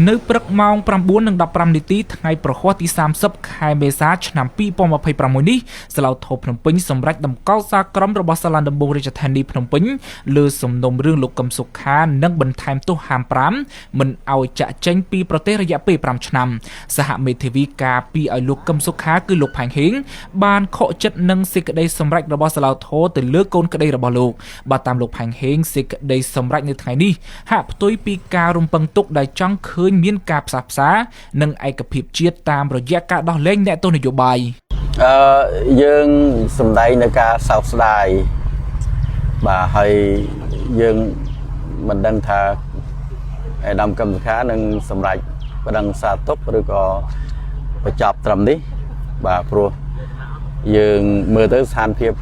នៅព្រឹកម៉ោង9:15នាទីថ្ងៃព្រហស្បតិ៍ទី30ខែមេសាឆ្នាំ2026នេះសាលាឧទ្ធរណ៍ភ្នំពេញសម្រេចតម្កល់សាលក្រមរបស់សាលាដំបូងរាជធានីភ្នំពេញលើសំណុំរឿងលោកកឹមសុខានិងបន្ថែមទោសហាម5មិនឲ្យចាក់ចេញពីប្រទេសរយៈពេល5ឆ្នាំសហមេធាវីការពីឲ្យលោកកឹមសុខាគឺលោកផែងហេងបានខកចិត្តនឹងសេចក្តីសម្រេចរបស់សាលាឧទ្ធរណ៍ទៅលើកូនក្តីរបស់លោកបាទតាមលោកផែងហេងសេចក្តីសម្រេចនៅថ្ងៃនេះហាក់ផ្ទុយពីការរំពឹងទុកដែលចង់ឃើញមានការផ្សះផ្សានិងឯកភាពជាតិតាមរយៈការដោះលែងអ្នកទោសនយោបាយ អឺយើងសំដែងនៅការសោកស្ដាយបាទហើយយើងមិនដឹងថាឯកឧត្តមកឹមសុខានឹងសម្រេចប្តឹងសាទុក្ខឬក៏បញ្ចប់ត្រឹមនេះបាទព្រោះយើងមើលទៅស្ថានភាព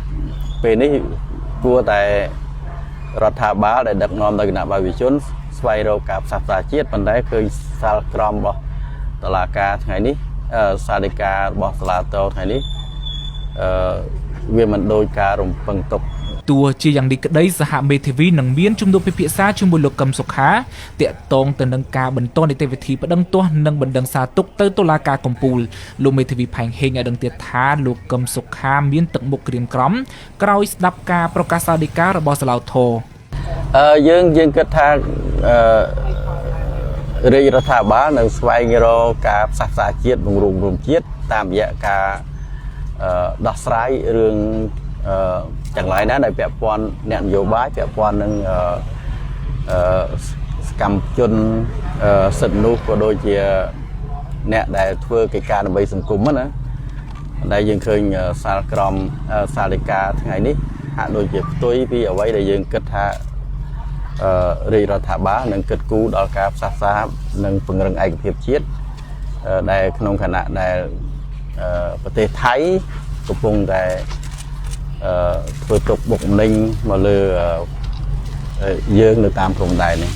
ពេលនេះគួរតែរដ្ឋាភិបាលដែលដឹកនាំដោយគណបក្សប្រជាជនស្វែងរកការផ្សះផ្សាជាតិប៉ុន្តែឃើញសាលក្រមរបស់តុលាការថ្ងៃនេះអឺសាលដីការបស់សាលាឧទ្ធរណ៍ថ្ងៃនេះអឺវាមិនដូចការរំពឹងទុក ទោះជាយ៉ាងនេះក្តីសហមេធាវីនឹងមានជំនួបពិភាក្សាជាមួយលោកកឹមសុខាតាក់ទងទៅនឹងការបន្តនីតិវិធីប្តឹងទាស់និងបណ្ដឹងសារទុក្ខទៅតុលាការកំពូលលោកមេធាវីផែងហេងឲ្យដឹងទៀតថាលោកកឹមសុខាមានទឹកមុខក្រៀមក្រំក្រោយស្ដាប់ការប្រកាសសាលដីការបស់សាលាឧទ្ធរណ៍ អឺយើងយើងគិតថាអឺរាជរដ្ឋាភិបាលនឹងស្វែងរកការផ្សះផ្សាជាតិបង្រួមរួមជាតិតាមរយៈការអឺដោះស្រាយរឿងអឺទាំងឡាយណាដែលពាក់ព័ន្ធអ្នកនយោបាយពាក់ព័ន្ធនឹងអឺអឺសកម្មជនអឺសិទ្ធិមនុស្សក៏ដូចជាអ្នកដែលធ្វើកិច្ចការដើម្បីសង្គមណាដែលយើងឃើញសាលក្រមសាលដីកាថ្ងៃនេះហាក់ដូចជាផ្ទុយពីអ្វីដែលយើងគិតថា អឺរាជរដ្ឋាភិបាលនឹងគិតគូរដល់ការផ្សះផ្សានិងពង្រឹងឯកភាពជាតិអឺដែលក្នុងខណៈដែលអឺប្រទេសថៃកំពុងតែអឺធ្វើទុក្ខបុកម្នេញមកលើអឺយើងនៅតាមព្រំដែននេះ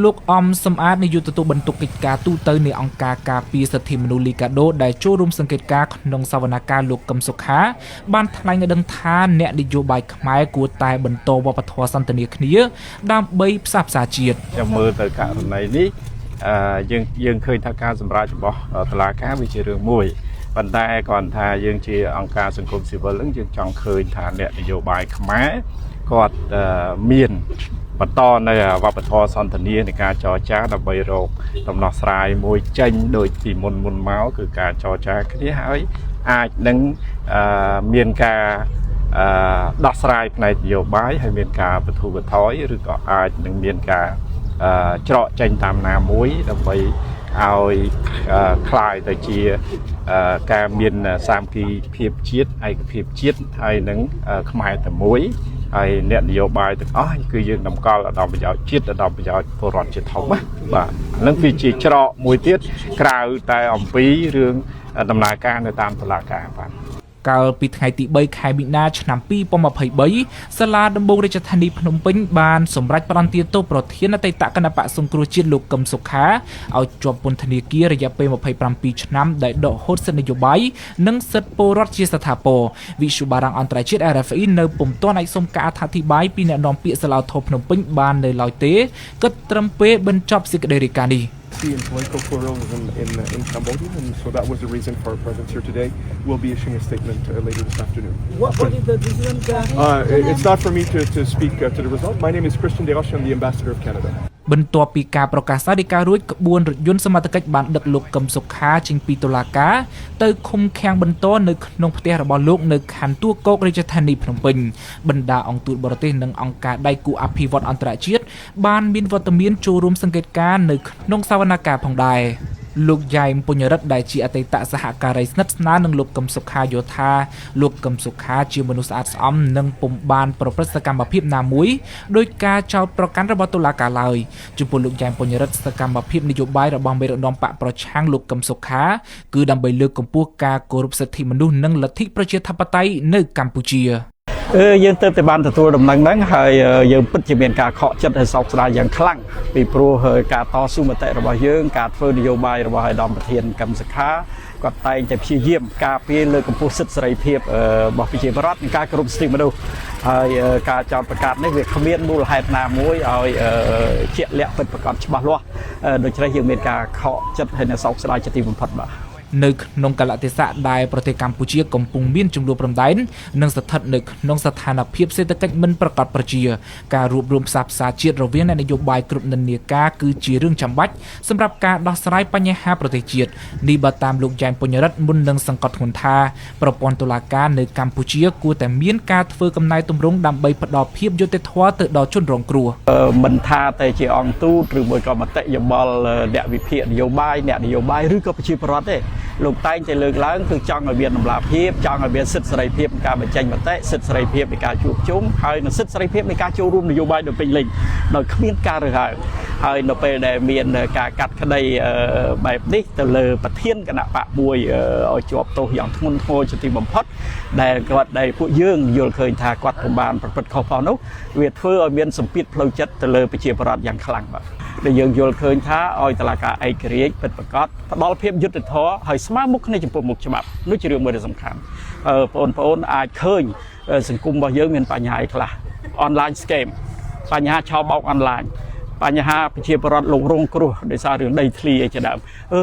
លោកអំសំអាតនាយកទទួលបន្ទុកកិច្ចការទូតនៃអង្គការការពារសិទ្ធិមនុស្សលីកាដូដែលចូលរួមសង្កេតការណ៍ក្នុងសវនកម្មលោកកឹមសុខាបានថ្លែងឲ្យដឹងថាអ្នកនយោបាយខ្មែរគួរតែបន្តវប្បធម៌សន្ទនាគ្នាដើម្បីផ្សះផ្សាជាតិ ខ្ញុំមើលទៅករណីនេះអឺយើងយើងឃើញថាការសម្រេចរបស់តុលាការវាជារឿងមួយប៉ុន្តែគ្រាន់ថាយើងជាអង្គការសង្គមស៊ីវិលហ្នឹងយើងចង់ឃើញថាអ្នកនយោបាយខ្មែរគាត់មានបន្តនៅវប្បធម៌សន្ទនានៃការចរចាដើម្បីរកដំណោះស្រាយមួយចេញដូចពីមុនមុនមកគឺការចរចាគ្នាហើយអាចនឹងមានការអឺដោះស្រាយផ្នែកនយោបាយហើយមានការបន្ធូរបន្ថយឬក៏អាចនឹងមានការច្រកចេញតាមណាមួយដើម្បីឲ្យក្លាយទៅជាការមានសាមគ្គីភាពជាតិឯកភាពជាតិហើយនឹងខ្មែរតែមួយហើយអ្នកនយោបាយទាំងអស់គឺយើងតម្កល់ឧត្តមប្រយោជន៍ជាតិឧត្តមប្រយោជន៍ពលរដ្ឋជាធំណាបាទហ្នឹងវាជាច្រកមួយទៀតក្រៅតែអំពីរឿងដំណើរការនៅតាមតុលាការបាទ កាលពីថ្ងៃទី3ខែមីនាឆ្នាំ2023សាលាដំបូងរាជធានីភ្នំពេញបានសម្រេចផ្តន្ទាទោសប្រធានអតីតគណបក្សសង្គ្រោះជាតិលោកកឹមសុខាឲ្យជាប់ពន្ធនាគាររយៈពេល27ឆ្នាំដែលដកហូតសិទ្ធិនយោបាយនិងសិទ្ធិពលរដ្ឋជាស្ថាពរវិទ្យុបារាំងអន្តរជាតិ RFI នៅពុំទាន់អាចសុំការអត្ថាធិប្បាយពីអ្នកនាំពាក្យសាលាឧទ្ធរណ៍ភ្នំពេញបាននៅឡើយទេគិតត្រឹមពេលបញ្ចប់សេចក្តីរាយការណ៍នេះ See in political pluralism in Cambodia, and so that was the reason for our presence here today. We'll be issuing a statement later this afternoon. What is the decision? It's not for me to speak to the result. My name is Christian Desrochers. I'm the ambassador of Canada. បន្ទាប់ពីការប្រកាសសាលដីការួចក្បួនរថយន្តសមត្ថកិច្ចបានដឹកលោកកឹមសុខាចេញពីតុលាការទៅឃុំឃាំងបន្តនៅក្នុងផ្ទះរបស់លោកនៅខណ្ឌទួលគោករាជធានីភ្នំពេញបណ្ដាអង្គទូតបរទេសនិងអង្គការដៃគូអភិវឌ្ឍអន្តរជាតិបានមានវត្តមានចូលរួមសង្កេតការណ៍នៅក្នុងសវនកម្មផងដែរលោកយ៉ែមពុញរិទ្ធដែលជាអតីតសហការីស្និទ្ធស្នាលនឹងលោកកឹមសុខាយល់ថាលោកកឹមសុខាជាមនុស្សស្អាតស្អំនិងពុំបានប្រព្រឹត្តសកម្មភាពណាមួយដោយការចោទប្រកាន់របស់តុលាការឡើយចំពោះលោកយ៉ែមពុញរិទ្ធសកម្មភាពនយោបាយរបស់មេដឹកនាំបក្សប្រឆាំងលោកកឹមសុខាគឺដើម្បីលើកកម្ពស់ការគោរពសិទ្ធិមនុស្សនិងលទ្ធិប្រជាធិបតេយ្យនៅកម្ពុជា អឺយើងទើបតែបានទទួលដំណឹងហ្នឹងហើយយើងពិតជាមានការខកចិត្តហើយសោកស្ដាយយ៉ាងខ្លាំងពីព្រោះការតស៊ូមតិរបស់យើងការធ្វើនយោបាយរបស់ឯកឧត្តមប្រធានកឹមសុខា គាត់តែងតែព្យាយាមការពារលើកកម្ពស់សិទ្ធិសេរីភាពរបស់ប្រជាពលរដ្ឋនិងការគោរពសិទ្ធិមនុស្សហើយការចោទប្រកាន់នេះវាគ្មានមូលហេតុណាមួយឲ្យជាក់លាក់ពិតប្រាកដច្បាស់លាស់ដូច្នេះយើងមានការខកចិត្តហើយនិងសោកស្ដាយជាទីបំផុតបាទ។ នៅក្នុងកលៈទេសៈដែលប្រទេសកម្ពុជាកំពុងមានចំនួនព្រំដែននិងស្ថិតនៅក្នុងស្ថានភាពសេដ្ឋកិច្ចមិនប្រកបប្រជា ការរួបរวมផ្សះផ្សាជាតិរវាងអ្នកនយោបាយគ្រប់និន្នាការគឺជារឿងចាំបាច់សម្រាប់ការដោះស្រាយបញ្ហាប្រទេសជាតិនេះ បើតាមលោកយ៉ែមពុញរិទ្ធ មុននឹងសង្កត់ធ្ងន់ថាប្រព័ន្ធតុលាការនៅកម្ពុជាគួរតែមានការធ្វើកំណែទម្រង់ដើម្បីផ្ដល់ភាពយុត្តិធម៌ទៅដល់ជនរងគ្រោះ។ មិនថាតែជាអង្គទូតឬមួយក៏មតិយោបល់អ្នកវិភាគនយោបាយ អ្នកនយោបាយឬក៏ប្រជាពលរដ្ឋទេ លោកតែងតែលើកឡើងគឺចង់ឲ្យមានតម្លាភាព ចង់ឲ្យមានសិទ្ធិសេរីភាពនៃការបញ្ចេញមតិ សិទ្ធិសេរីភាពនៃការជួបជុំ ហើយនិងសិទ្ធិសេរីភាពនៃការចូលរួមនយោបាយដោយពេញលេញដោយគ្មានការរើសអើង។ ហើយនៅពេលដែលមានការកាត់ក្តីបែបនេះទៅលើប្រធានគណៈបកមួយឲ្យជាប់ទោសយ៉ាងធ្ងន់ធ្ងរជាទីបំផុត ដែលគាត់ដែលពួកយើងយល់ឃើញថាគាត់ពុំបានប្រព្រឹត្តខុសផងនោះ វាធ្វើឲ្យមានសម្ពាធផ្លូវចិត្តទៅលើប្រជាពលរដ្ឋយ៉ាងខ្លាំងបាទ។ ដែលយើងយល់ឃើញថាឲ្យតឡាការឯករាជ្យពិតប្រាកដផ្ដល់ភាពយុត្តិធម៌ហើយស្មើមុខគ្នាចំពោះមុខច្បាប់ នោះជារឿងមួយដែលសំខាន់។ បងប្អូនអាចឃើញសង្គមរបស់យើងមានបញ្ហាអីខ្លះ online scam បញ្ហាឆោបោកអនឡាញ បញ្ហាប្រជាពលរដ្ឋលោករងគ្រោះដោយសាររឿងដីធ្លីអីជាដើម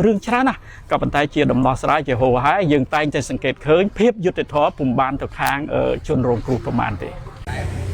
រឿងច្រើនណាស់ ក៏ប៉ុន្តែជាដំណោះស្រាយជាហោហែ យើងតែងតែសង្កេតឃើញភាពយុត្តិធម៌ពុំបានទៅខាងជនរងគ្រោះប្រមាណទេ។